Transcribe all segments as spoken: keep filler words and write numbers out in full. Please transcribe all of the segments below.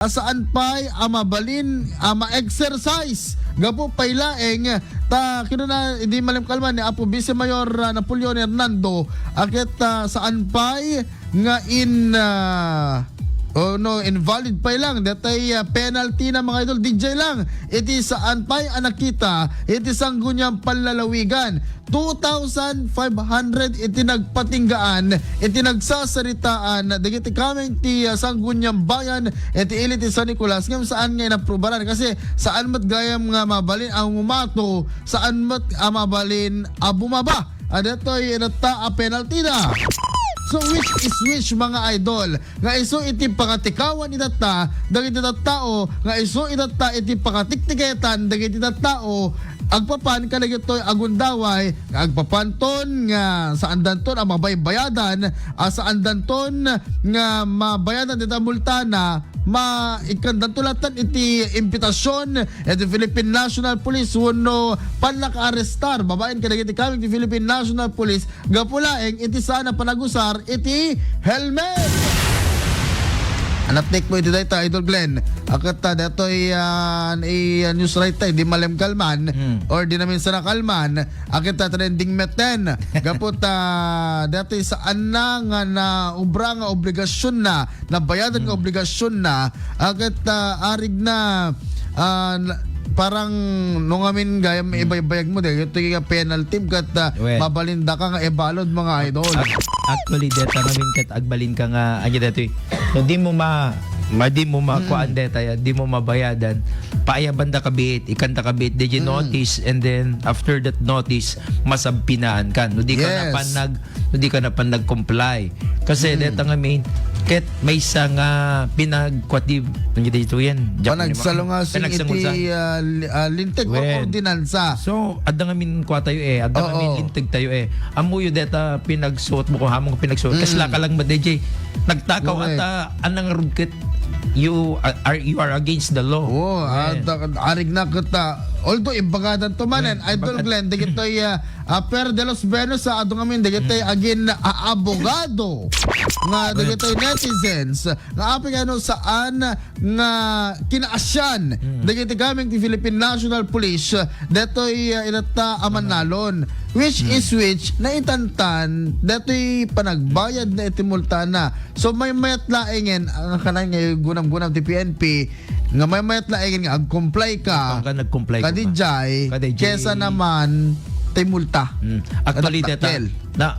a saan pay a mabalin a ma-exercise gapu pay laeng ta kinuna idi malimkalman ni Apo Vice Mayor, ah, Napoleon Hernando, a ket, ah, saan pay nga in, ah, oh no, invalid pay lang. Datay, ah, penalty na, mga idol, D J lang. Iti saan pay a nakita iti sangguniang panlalawigan. Two thousand five hundred iti nagpatinggaan, iti nagsasaritaan, dagiti kameng ti, ah, sangguniang bayan, iti ili ti San Nicolas, ngem saan nga inaprubaran. Kasi saan met gayam nga mabalin a ngumato, saan met a mabalin a bumaba. Adatoy inetta a penalty na. So, which is which, mga idol? Nga isu iti pangatikawan itatta dagiti tattao, nga isu itatta iti pakatiktiketan dagiti tattao, agpapan kadagitoy agundaway, nga agpapanton nga saandanton a mabaybayadan, a saandanton nga mabayadan dita multana, ma-, ikkandanto latta iti imbitasyon iti Philippine National Police wenno pannakaarestar babaen kadagiti kameng ti Philippine National Police gapu laeng iti saan a panagusar iti helmet. An-update mo iti dayta, Idol Glenn. A ket, ah, datoy, ah, i-, ah, news right tayo, di malemkalman Hmm. or di namin sana kalman. A ket, ah, trending met ten. Gapu ta, datoy saan na nga naubra nga obligasyon na, nabayadan nga Hmm. obligasyon na. A ket, ah, arig na, ah, na-, parang no ngamin gayam Hmm. ibaybayag mo, dagitoy nga penalty ket, ah, Wen. mabalin daka nga ibalod, mga idol. Ac-, actually, deta ngamin ket agbalin ka nga, anya detoy, no, di mo ma-, ma-, di mo makuan Hmm. deta, ya, di mo mabayadan, paayabanda kabit, ikanta kabit, di Hmm. notice, and then after that notice, masabpinaan ka. No, di ka Yes. na panag-, no, di ka na pan nag-comply. Kasi Mm. deta ngamin, ket maysa nga pinagkuat di, ano dito yan? Japan, Panagsalungasing panagsalungasing. iti, ah, li-, ah, linteg or Wen. ordinansa. So, adda ngamin kuat tayo eh. Adda Oo. ngamin linteg tayo eh. Ammoyo deta pinagsuot mo kung hamong pinagsuot. Mm. Kasla ka lang ba, D J? Nagtakaw Correct. ata, anang rugket, you are, are, you are against the law. Oo, Wen. adda, arig na kita. Although, ibagadan to man, Wen. and Idol Ibagad- Glenn, dagitoy, ah, Ah, Per de los Venus, ah, adu ngamin dagiti Mm. agin, ah, abogado nga Right. dagiti netizens nga apay kano saan nga kinaasian Mm. dagiti kameng ti Philippine National Police, ah, detoy, ah, inetta a Manalon. Which Mm. is which, naitantan detoy panagbayad na iti multana. So, maymayat laengen, ang kanan nga gunam-gunam ti P N P, nga maymayat laengen nga ag-comply ka, Kung ka nag-comply ka pa. kadijay, Kadijay. kesa naman tay multa. Mm. Actually, Kadakdakkel. deta, na,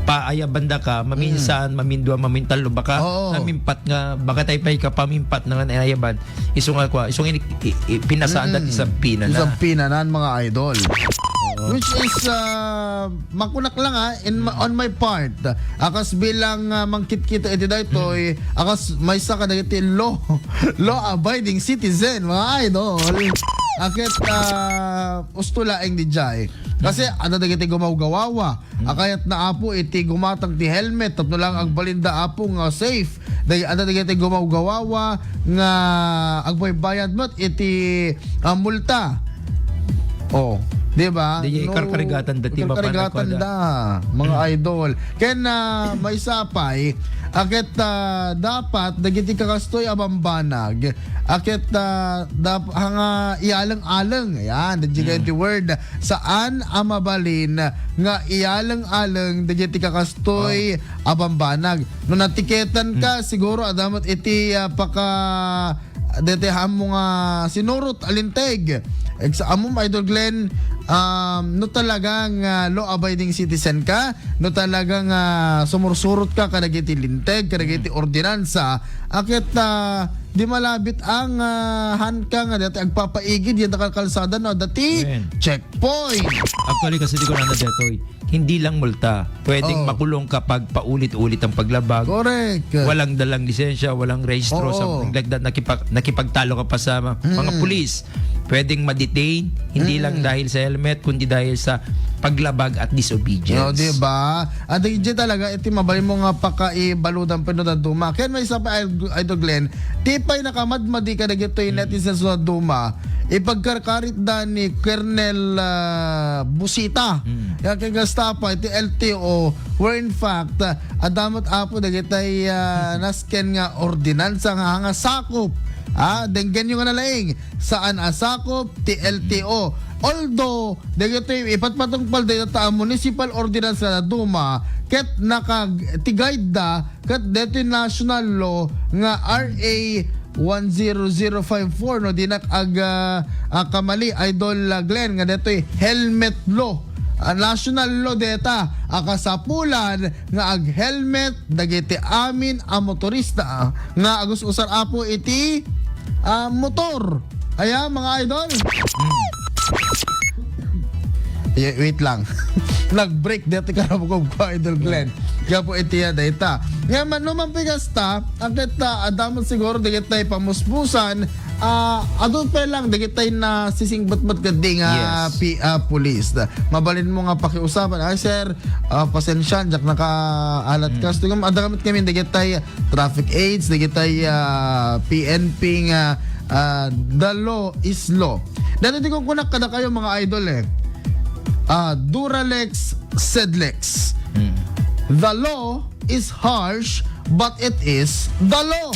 paayabanda ka, maminsan, Mm. mamindua, mamintallo, baka Oo. namimpat nga, baka tay pay ka pamimpat na nga naayaban. Isu nga kwa, isu nga ini-, i-, i-, pinasaanda Mm. ti sabpina na. Ti sabpina na, mga idol. Oo. Which is, uh, makunak lang, ah, in ma-, on my part, akas bilang, ah, mangkitkita iti daytoy, Mm. akas maysa kadagiti law, law-abiding citizen, mga idol. Aket, ah, usto laeng dijay. Kasi Mm. adda dagiti gumawgawawa. Mm. Akayat na, Apo, iti gumatang ti helmet, tapno lang agbalinda, Apo, nga safe. Day, adda dagiti gumawgawawa nga agbaybayad met iti, ah, multa. Oh, di ba? Di, No, ikarkarigatan da ti ikarkarigatan mapanagkuada. da, mga Mm. idol. Ken, ah, maysa pay, aket, ah, dapat dagiti kakastoy a bambanag, aket, ah, dap-, hanga ialeng-aleng. Ayan, the Mm. word. Saan a mabalin nga ialeng-aleng dagiti kakastoy Oh. a bambanag. No natiketan ka, Mm. siguro adda met iti, ah, paka-, deti ammo nga sinurot a linteg. Ex-, ammom, Idol Glenn, um, no talaga nga law-abiding citizen ka, no talaga nga sumursurot ka kadagiti linteg, kadagiti Mm. ordinansa, aket, ah, di malabit ang, ah, han ka nga dati agpapaigid yan kalkalsada, no? Dati Amen. checkpoint. Actually, kasi di ko na nadetoy. Hindi lang multa. Pwedeng Oo. makulong ka pag paulit-ulit ang paglabag. Correct. Walang dalang lisensya, walang rehistro, Oo. something like that. Nakipag-, nakipagtalo ka pa sa ma-, mga Mm. pulis. pwedeng ma-detain, hindi lang Mm. dahil sa helmet, kundi dahil sa paglabag at disobedience. No, di ba? At di talaga, iti mabalin mo nga pakaibaludan pa no dadduma. Ken maysa pa, Idol Glenn, ti pay nakamadmadi kadagitoy Mm. netizens no dadduma, ipagkarkaritda ni Colonel, ah, Busita. Mm. Kaya kay Gestapo, iti L T O, where in fact, ah, adamot apo dagitay, ah, nasken nga ordinansa nga, nga sakop. Ah, denggenyo nga nalaing, saan a sakop ti L T O. Although, dagitoy ipatpatungpal dayta a municipal ordinance nga dadduma, ket nakag-, ti guide da, ket detoy national law nga R A one zero zero five four, no, dinak ag-, ah, ah, kamali, Idol, ah, Glenn, nga detoy helmet law. Ah, national law deta, a kasapulan nga ag-helmet dagiti amin a motorista, ah, nga agus-usar apo iti, ah, motor. Aya, mga idol. Ay, wait lang. Nag-break dati karabukog ko, Idol Glenn. Kaya po iti, ah, dayta. Nga man, no, man pigasta, ang kita, adamot siguro, dagitay pamuspusan, ah, adu pa lang, dagitay na sisingbatbat kaddi nga Yes. pi-, ah, pulis. Mabalin mo nga pakiusapan, "Ay, sir, ah, pasensya, diak nakaalat ka." Mm. Gusto kami, adda kami, kami, dagitay traffic aids, dagitay, ah, P N P nga, ah, the law is law. Dati di ko kunak kada kayo, mga idol, eh. Ah, Duralex, Sedlex. Mm. The law is harsh, but it is the law.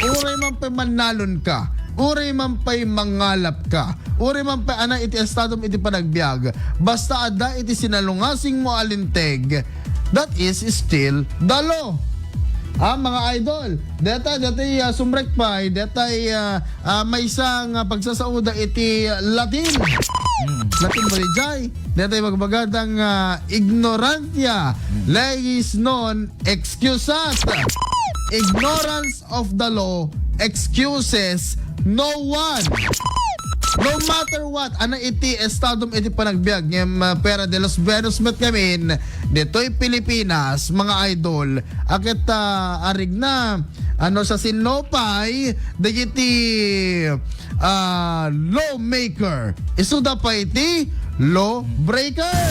Uray man pay mannalon ka, uray man pay mangalap ka, uray man pay ana iti estadom iti panagbiag, basta adda iti sinalungasing mo a linteg, that is still the law. Ah, mga idol, deta, deta, ah, sumrek pay, deta, ah, ah, maysa nga pagsasauda iti Latin. Mm. Latin ba di jay? Deta, magbagada nga ignorantia, Mm. legis non excusat. Ignorance of the law excuses no one. No matter what, ana iti estadom iti panagbiag, ngem, ah, pera de los buenos met ngamin, ditoy Pilipinas, mga idol, aket, ah, arigna, ano, sa sinno pay, dagiti, ah, lawmaker. Isuda pay iti lawbreaker.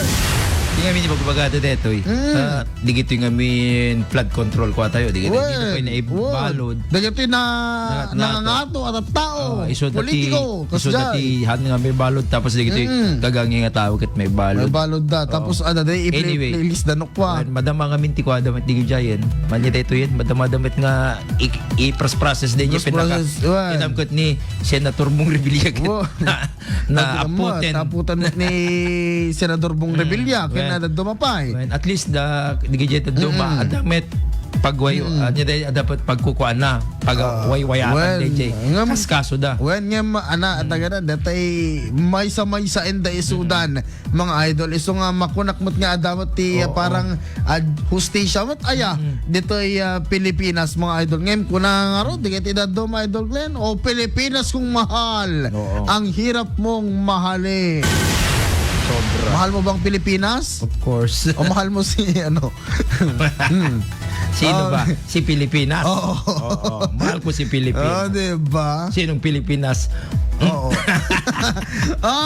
Di ngamin ibagbagada detoy. Mm. Ah, digitoy ngamin flood control ko atayo. Digitoy, Well, digitoy na ibalod. well. Dagitoy na Na-, nato. nangangato at tao, Oh, iso dati, politiko, iso kasjay. dati han nga may balod, tapos digitoy Mm. gagangi nga tao ket may balod. May balod da. Oh. Tapos ada day i-play-, Anyway. playlist da no kwa. Well, madama ngamin ti kuada met digitoy yan. Manya daytoy yan, madama da met nga i-, i-process din yung Process, pinaka-, well. inamkot ni Senator Bong Revilla ket Wow. na, na Tama, aputan. taputan met ni Senador Bong Mm, Revilla, well, kaya na dumapay. well, at least da, di gayet da duma, Mm. adda met pagwayo, Mm. ah, niya day, dapat pagkukuan na, pag Ah, waywayatan, well, D J. ngam-, Kas kaso da. well, ngem, ana, Mm. tagana, datay maysa-maysa enda isudan, Mm. mga idol. Isu nga makunak met nga adda met ti, ah, Oo. parang, ah, hustisya met aya, Mm. ditoy, ah, Pilipinas, mga idol. Ngem, kuna nga ro, di ket idaddo, mga idol Glenn, o Pilipinas kong mahal, Oo. ang hirap mong mahalin. Sobra. Mahal mo bang Pilipinas? Of course. O mahal mo si, ano? Hmm. Sino Oh. ba? Si Pilipinas? Oo. Oo. Mahal ko si Pilipinas. Oh, di ba? Sinong Pilipinas? Oo.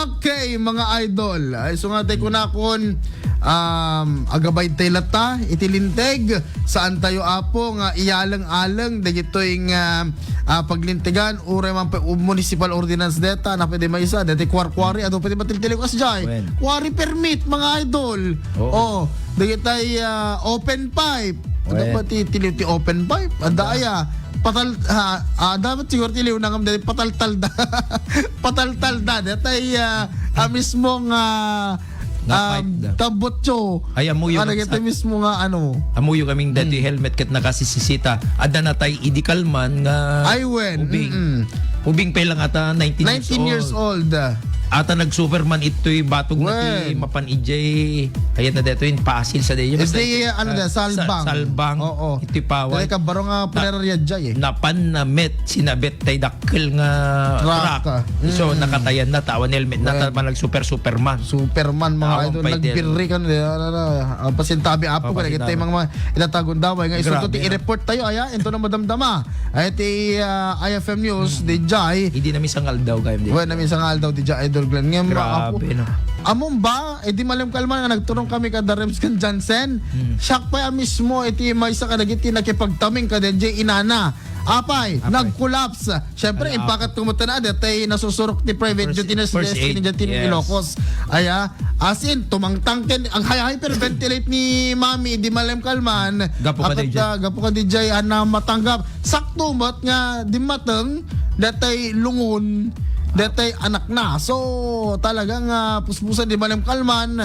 Okay, mga idol. Ay, so nga, tayo kunakon, um, agabay tayo lata, iti linteg, saan tayo, Apo, nga iyaleng-aleng, dagitoy nga, ah, paglintegan, uray man pa, municipal ordinance deta, na pwede maysa, deti quarry-quarry, ato pwede matiltili kas jay. Wen. Quarry permit, mga idol. Oo. Oh, dagitay, ah, open pipe. Wen. Dapat ti, tili ti open pipe. Ada Ada. aya. Patal-, ah, ah, dapat siguro tiliw na ngam dahil pataltal da. Pataltal da. Datay, ah, ah, mismo nga, Nga um, pipe da. tambutso. Ay, amuyo Ano, nga kita sa mismo nga, ano. Amuyo kaming dati Hmm. helmet ket nakasisisita. Ada na tay idikal man nga Ay, wen. ubing. Mm-mm. Ubing pa lang ata nineteen years Nineteen years old. old. Ata nag-Superman itoy batog na ti Wen. mapan ijay. Kayat na dito yung pasil sa dito. Basta Iti, ito, ano ah, da, sa-, Salbang. Salbang. Oo. Ito'y paway. Dali ka, baro nga Na-, punerarya jay eh. napan na met, sinabit tay dakkel nga Truck, truck. ah. So, Mm. nakatayan na, tawan helmet na, Wen. tapan nag-super Superman. Superman, mga Awan idol. pa iti- Nagbirri ka na, di, ano, ano, ah, pasintabi, apo, Oh, kaya kita pasintabi. yung mga itatagon daw, eh, nga isunto ti Grabe, no? i-report tayo, aya, ito na madamdama. Ay, ti, ah, I F M News, Mm. di jay. Hindi namin sangal daw, kayo, di. Well, namin sangal daw, di jay, Idol Glenn. Ngayon, Grabe, apo, no? Amon ba, eh, di malim kalman nga nagturong kami kada Rebs kan Jansen. Mm. Siak pa ya mismo, iti maysa kadagiti nakipagtaming kada jay inana. Apay, Apay. nag-collapse. Siyempre, Ala, impakat apo. kumutan na, datay nasusurok ti private First, jet ni first aid, ni jet ni yes. Ilocos. Aya, as in, tumangtang ken, ang hi-, hyperventilate ni Mami, di malim kalman. Gapu ka, Apat D J. na, gapu ka, D J, ana matanggap. Sakto met nga dimmateng, datay lungon, datay anak na. So, talagang, ah, puspusan di malim kalman,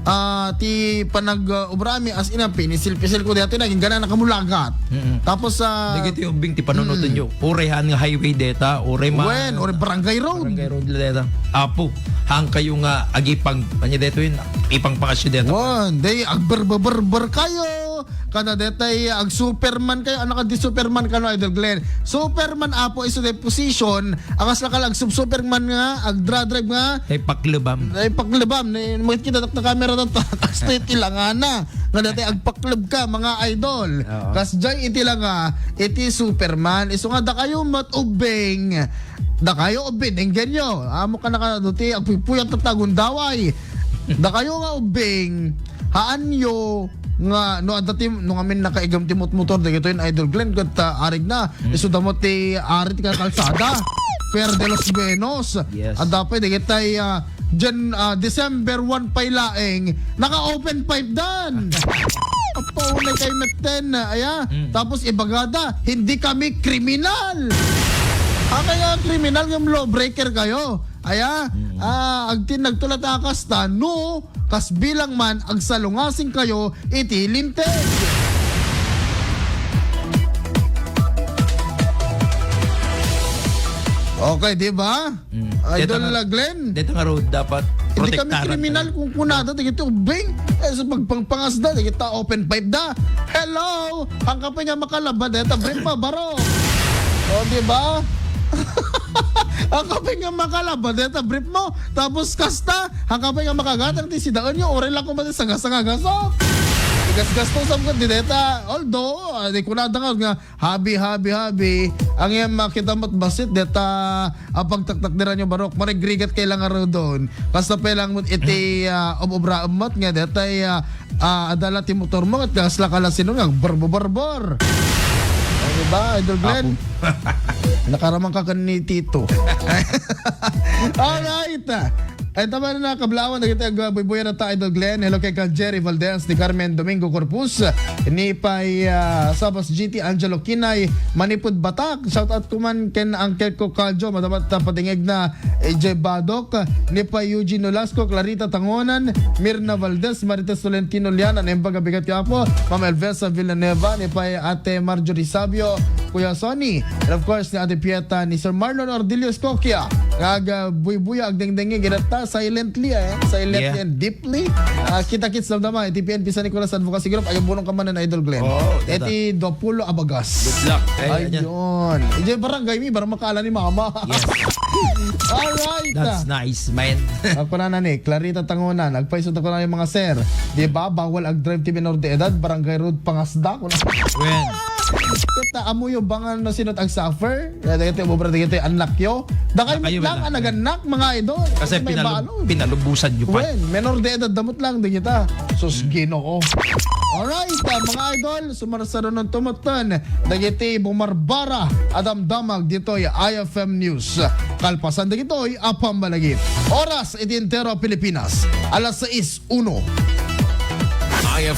ah, ti panag, ah, obrami, as in, ah, pinisil-pisil ko dati, naging gana nakamulagat. Mm-mm. Tapos, ah, Dagiti ubbing ti panunutan Mm. nyo. Uray haan nga highway deta, uray ma-, Wen, uray barangay road. Barangay road deta. Apo, haan kayo nga agipang, anya deto yun, ipangpangasyo deta. Wen, day, agberberber kayo. Kada detay, ag Superman kayo. Ano ka di Superman kano, Idol Glenn? Superman, apo, iso day position. Akas lakal ag sub-Superman nga, ag dra-drive nga. Ay, paklubam. Ay, paklubam. Ni, makit kita, dakta kamera na to. Akas na iti langana. Nga detay, agpaklub ka, mga idol. Oo. Kas jay iti langa, iti Superman. Iso nga, dakayo mat ubbing. Dakayo ubbing, inggenyo. Amo ka naka, duti, agpuypuyat ta tagundaway. Dakayo nga ubbing. Haanyo nga no adda ti, no ngamin nakaigam ti motmotor dagitoy ni Idol Glenn ket, ah, arig na, Mm. isu damo ti ari ti kalsada. Pier de los Buenos. Yes. Adda pay dagitay, ah, Jan-, ah, December one pay laeng, naka-open pipe dan. Apo, unay kay metten, aya. Mm. Tapos ibagada, "Hindi kami kriminal." Apay nga kriminal ngem lawbreaker kayo. Aya, Mm. ah, agtin nagtulat a kasta, no, kas bilang man, agsalungasing kayo iti linteg. Okay, di ba? Mm. Idol Deta nga, Glenn? Deta nga road dapat Hindi kami protektaran kriminal tayo. Kung kunada, dagiti ubbing. Eh, sa pagpangpangas da, dagita open pipe da. Hello! Ang kapay nga makalaba, deta brief mo, baro. O, di ba? Ang kapay nga makalaba, deta brief mo. Tapos kasta, ang kapay nga makagatang ti sidaen nyo, uray lang kung ba't sanga-sanga gasok. Igasgasto sa mga dineta. Although, ah, di ko nadangag nga, habi, habi, habi. Ang iyang makita mo't basit, deta, ah, pagtaktakdiran nyo, barok. Marigrigat kay lang araw doon. Kasta pa lang mo't iti, ah, ob-, obra emot nga, detay, ah, ah, adala ti motor mo, at gas la kala sino nga, barbo-barbor. O, di ba, Idol Glenn? Apo. Nakaramang ka kan ni Tito. Alright. Ay, tama na, kablaawan, dagiti ag-, buybuyan na ta, Idol Glenn. Hello kay ka Jerry Valdez, ni Carmen Domingo Corpus, ni pay, ah, Sabas G T, Angelo Kinay, Manipud Batak. Shout out ko man ken Uncle ko Kaljo, madamat ta padingeg na, A J Badok, ni pay Eugene Nolasco, Clarita Tangonan, Mirna Valdez, Marites Tolentino Liana, naimbag a bigat ti Apo, Ma'am Elvesa Villanueva, ni pay Ate Marjorie Sabio, Kuya Sonny, and of course, ni Ate Pieta, ni Sir Marlon Ordilio Escoquia, nga aga buybuya, agdengdenge, ginatta, silently, eh, silently Yeah. and deeply. Ah, kita-kits damdama, iti P N P San Nicolas Advocacy Group, ay, bunong ka man na Idol Glenn. Oo, tata. Iti Dopulo Abagas. Good luck. Ay, Ayun. Iti barangay mi, barang makaala ni Mama. Yes. Alright. That's nice, man. Ako na na ni, Clarita Tangonan, nagpaiso ta ko na yung mga sir. Di ba, bawal ag-drive ti minor de edad, barangay road, pangasda ko na. When? Kita, amuyo, bangan no sino't ag-suffer. Kaya dito, obra dito, anak yo. Dakay Dakay mo lang, lang. Ang naganak, mga idol. Kasi May pinalu-, balon. pinalubusan nyo pa. Wen, menor de edad, damot lang, di kita. Sus, Hmm. Ginoo. Alright, ah, mga idol, sumarsarunon tumutan. Dagiti bumarbara, adamdamag ditoy I F M News. Kalpasan dagitoy, apam malagip. Oras, iti entero Pilipinas. Alas sais uno.